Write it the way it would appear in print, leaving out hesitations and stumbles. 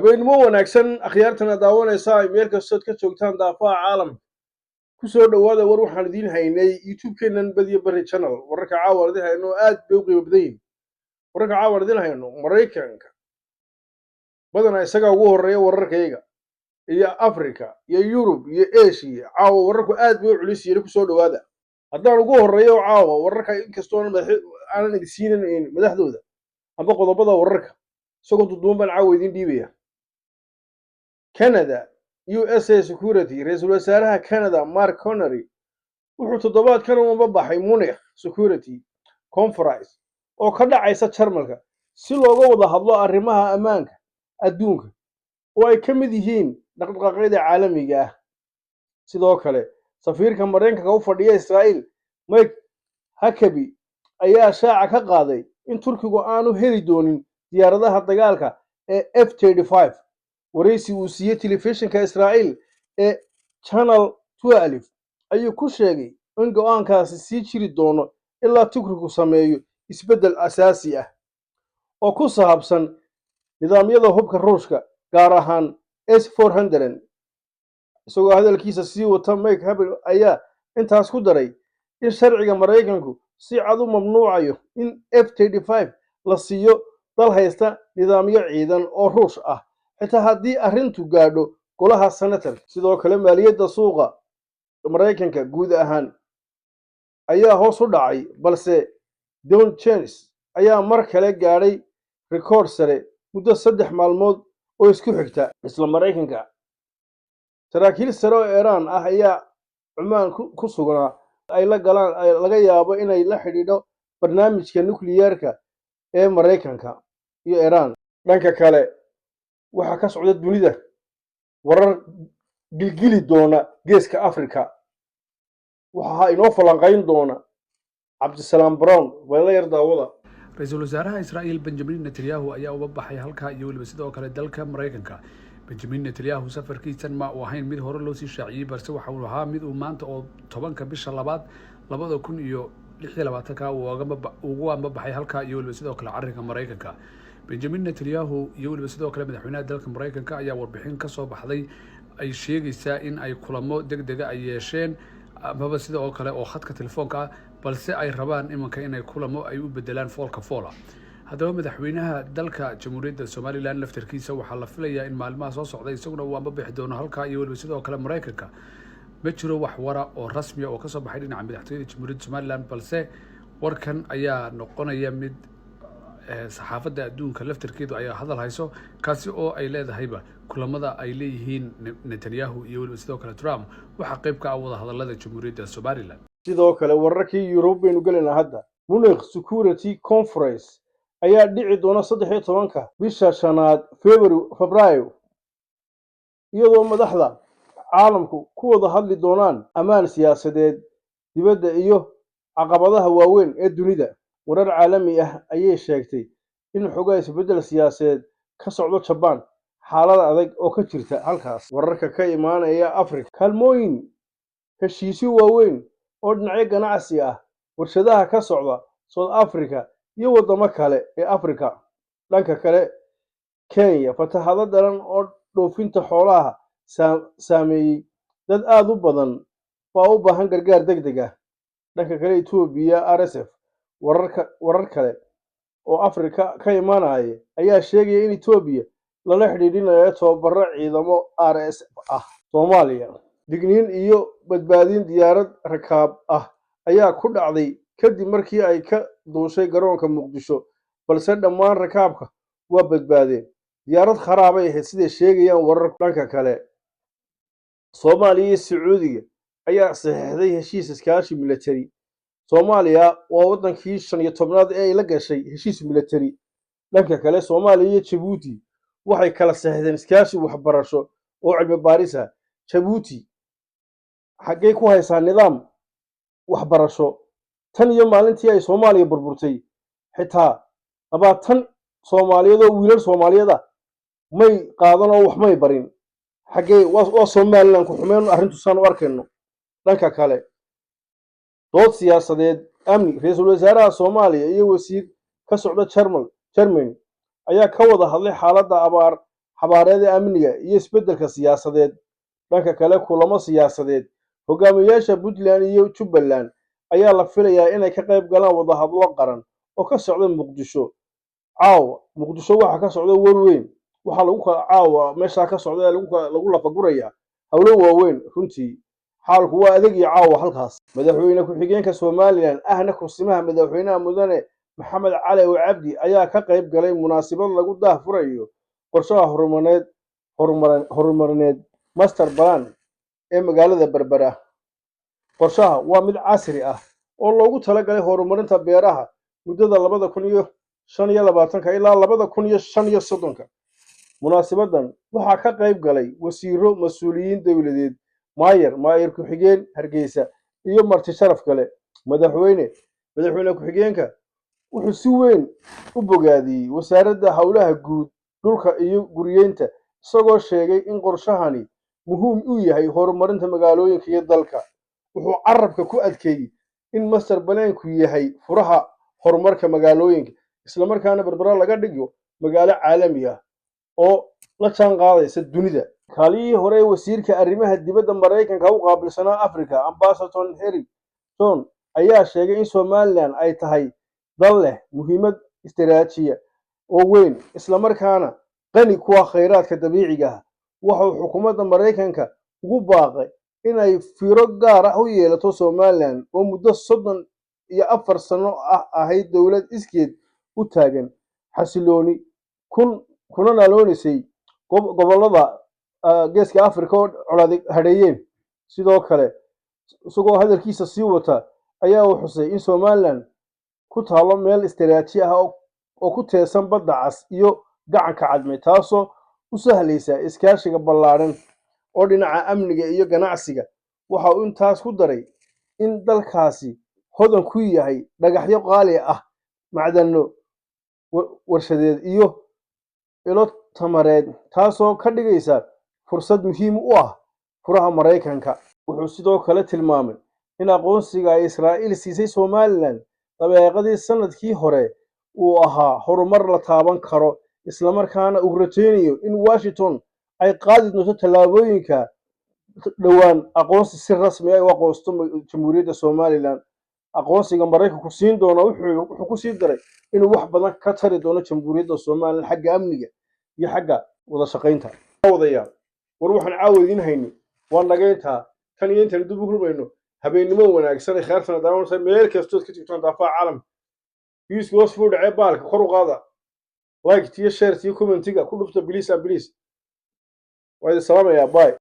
Habeennimo wanaagsan, akhyaartana daawanaysa ay meel kastood ka joogtaan daafaha caalamka. Ku soo dhowaada war waxaan idiin haynay YouTube-keennan Badiyo Bari Channel. Wararka caawa idin hayno aad bay u qiimo badan yihin. Wararka caawa idin hayno, Maraykanka badanaa isagaa ugu horreeya wararkayga, iyo Africa iyo Yurub iyo Asia. Caawa wararku aad bay u culus yihiin, kusoo dhowaada. Haddaan ugu horreeyo caawa wararka, inkastoo aanan idin siinin madaxdooda amba qodobada wararka, isagoo duduban baan caawa idiin dhiibaya. Canada USA security: ra-iisul wasaaraha Canada Mark Carney wuxuu toddobaadkan uga baxay Munich Security Conference oo ka dhacaysa Jarmalka, si looga wada hadlo arrimaha ammaanka adduunka oo ay ka mid yihiin dhaqdhaqaaqyada caalamiga ah. Sidoo kale, safiirka Maraykanka u fadhiya Israa'iil Mike Huckabee ayaa shaaca ka qaaday in Turkigu aanu heli doonin diyaaradaha dagaalka ee F-35. Waraysi uu siiyey telefishinka Israa'iil ee Channel 12 ayuu ku sheegay in go'aankaasi sii jiri doono ilaa Turkigu sameeyo isbeddel asaasi ah oo ku saabsan nidaamyada hubka Ruushka, gaar ahaan S-400. Isagoo hadalkiisa sii wata, Mike Huckabee ayaa intaas ku daray in sharciga Maraykanku si cad u mamnuucayo in F-35 la siiyo dal haysta nidaamyo ciidan oo Ruush ah, xitaa haddii arrintu gaadho golaha senator. Sidoo kale, maaliyadda suuqa Maraykanka guud ahaan ayaa hoos u dhacay, balse Dow Jones ayaa mar kale gaadhay rikoodh sare muddo 3 maalmood oo isku xigta. Isla Maraykanka, saraakiil sare oo Iiraan ah ayaa Cumaan ku sugnaa ay la galaan laga yaabo inay la xidhiidho barnaamijka nukliyeerka ee Maraykanka iyo Iiraan. Dhanka kale, waxaa ka socda dunida warar gilgili doona Geeska Africa. Waxaa inoo falanqayn doona Cabdisalaam Brown. Wayla yar daawada. Ra-iisul wasaaraha Israa'iil Benjamin Netanyahu ayaa uba baxay halkaa iyo weliba sidoo kale dalka Maraykanka. Benjamin Netanyahu safarkiisan ma uu ahayn mid hore loosii shaaciyey, balse waxa uu ahaa mid uu maanta oo 10-ka bisha labaad 2026-ka uu ugu ambabaxay halkaa iyo weliba sidoo kale carriga Maraykanka. Benjamin Netanyahu iyo weliba sidoo kale madaxweynaha dalka Maraykanka ayaa warbixin kasoo baxday ay sheegaysaa in ay kulamo deg dega ay yeesheen, amaba sida oo kale oo khadka telefoonka ah, balse ay rabaan imanka inay kulamo ay u bedelaan foolka foola. Haddaba, madaxweynaha dalka Jamhuuriyadda Somaliland laftarkiisa waxaa la filayaa in maalmaha soo socda isaguna uu ambabixi doono halkaa iyo weliba sidoo kale Maraykanka. Ma jiro wax wara oo rasmiya oo kasoo baxay dhinaca madaxtooyada Jamhuuriyadda Somaliland, balse warkan ayaa noqonaya mid saxaafadda adduunka laftarkeedu ayaa hadal hayso, kaasi oo ay leedahayba kulamada ay leeyihiin Netanyahu iyo weliba sidoo kale Trump waxaa qayb ka ah wada hadalada Jamhuuriyadda Somaliland. Sidoo kale, wararkii Yurub baynu gelaynaa hadda. Munich Security Conference ayaa dhici doona 13-ka bisha shanaad, February, Febraayo, iyadoo madaxda caalamku ku wada hadli doonaan ammaan siyaasadeed dibadda iyo caqabadaha waaweyn ee dunida. Warar caalami ah ayay sheegtay in xogaa isbeddel siyaasadeed ka socdo Jabaan, xaalad adag oo ka jirta halkaas. Wararka ka imaanaya Africa: kaalmooyin, heshiisyo waaweyn oo dhinacyo ganacsi ah, warshadaha ka socda South Africa iyo waddamo kale ee Africa. Dhanka kale, Kenya, fatahado daran oo dhoofinta xoolaha saameeyey, dad aada u badan baa u baahan gargaar deg deg ah. Dhanka kale, Etoobiya, RSF. Wararka, warar kale oo Afrika ka imanaya ayaa sheegaya in Etoobiya lala xidhiidhinayo tababaro ciidamo RSF ah. Soomaaliya, digniin iyo badbaadin: diyaarad rakaab ah ayaa ku dhacday kadib markii ay ka duushay garoonka Muqdisho, balse dhammaan rakaabka waa badbaadeen. Diyaarad kharaabay ahayd, siday sheegayaan wararku. Dhanka kale, Soomaaliya iyo Sacuudiga ayaa saxiixday heshiis iskaashi military. Soomaaliya waa waddankii 15aad ee ay la gashay heshiis military. Dhanka kale, Soomaaliya iyo Jabuuti waxay kala saxiixdeen iskaashi waxbarasho oo cilmi baaris ah. Jabuuti xaggay ku haysaa nidaam waxbarasho tan iyo maalintii ay Soomaaliya burburtay? Xitaa 20 Soomaaliyeed oo wiilal Soomaaliyeed ah may qaadan oo wax may barin. Xaggee waa Somaliland ku xumeen arrintu saan u arkayno. Dhanka kale, dood siyaasadeed amni: ra-iisul wasaaraha Soomaaliya iyo wasiir ka socda Germany ayaa ka wada hadlay xaaladda abaar. Xabaareeda amniga iyo isbeddelka siyaasadeed. Dhanka kale, kulamo siyaasadeed hogaamiyaasha Puntland iyo Jubbaland ayaa la filayaa inay ka qayb galaan wadahadlo qaran oo ka socda Muqdisho. Caawa Muqdisho waxaa ka socda war weyn. Waxaa lagu kala caawa meeshaa ka socda ee lagu lafaguraya howlo waaweyn. Runtii xaalku waa adag iyo caawa halkaas. Madaxweyne ku-xigeenka Somaliland ahna kursimaha madaxweynaha, mudane Maxamed Cali oo Cabdi, ayaa ka qayb galay munaasabad lagu daahfurayo qorshaha horumarineed master plan ee magaalada Berbera. Qorshaha waa mid casri ah oo loogu talagalay horumarinta beeraha muddada 2025-ka ilaa 2035-ka. Munaasibadan waxaa ka qayb galay wasiiro, mas-uuliyiin dowladeed, maayar, maayar ku-xigeen Hargeysa iyo marti sharaf kale. Madaxweyne ku-xigeenka wuxuu si weyn u bogaadiyey Wasaaradda Howlaha Guud, Dhulka iyo Guryeynta, isagoo sheegay in qorshahani muhiim u yahay horumarinta magaalooyinka iyo dalka. Wuxuu carabka ku adkeeyey in master plan-ku yahay furaha horumarka magaalooyinka, islamarkaana Berbera laga dhigo magaalo caalami ah oo la jaan qaadaysa dunida. Kaaliyihii hore ee wasiirka arrimaha dibadda Maraykanka u qaabilsanaa Africa, Ambassador Henry John, ayaa sheegay in Somaliland ay tahay dal leh muhiimad istaraatijiya oo weyn, islamarkaana qani kuwa khayraadka dabiiciga ah. Waxa uu xukuumadda Maraykanka ugu baaqay inay fiiro gaar ah u yeelato Somaliland oo muddo 34 sano ah ahayd dowlad iskeed u taagan, xasilooni kuna naaloonaysay gobollada Geeska Africa oo colaadi hadheeyeen. Sidoo kale, isagoo hadalkiisa sii wata, ayaa uu xusay in Somaliland ku taalo meel istaraatiiji ah oo ku teedsan Badda Cas iyo Gacanka Cadmeed, taasoo u sahlaysa iskaashiga ballaadhan oo dhinaca amniga iyo ganacsiga. Waxa uu intaas ku daray in dalkaasi hodan ku yahay dhagaxyo qaali ah, macdano warshadeed iyo ilo tamareed, taasoo ka dhigaysa fursad muhiim u ah furaha Maraykanka. Wuxuu sidoo kale tilmaamay in aqoonsiga ay Israa'iil siisay Somaliland dabeeqadii sanadkii hore uu ahaa horumar la taaban karo, islamarkaana uu rajaynayo in Washington ay qaadi doonto tallaabooyinka dhowaan aqoonsi si rasmi ah u aqoonsato Jamhuuriyadda Somaliland. Aqoonsiga Maraykanku siin doono, wuxuu ku sii daray inuu wax badan ka tari doono Jamhuuriyadda Somaliland xagga amniga iyo xagga wada shaqaynta. Wadayaal, war waxaan caawa idiin hayni waa nagayntaa. Tan iyo intaan dib u kulmayno, habeennimo wanaagsan. Ay khayrtana daawanaysa meel kastood ka jirtaan daafaha caalamka. Views-ka hoos buu dhacee, baalka kor u qaada, like tiyo share tiyo comment-iga ku dhufta, please and please. Waa idin salaamayaa, bye.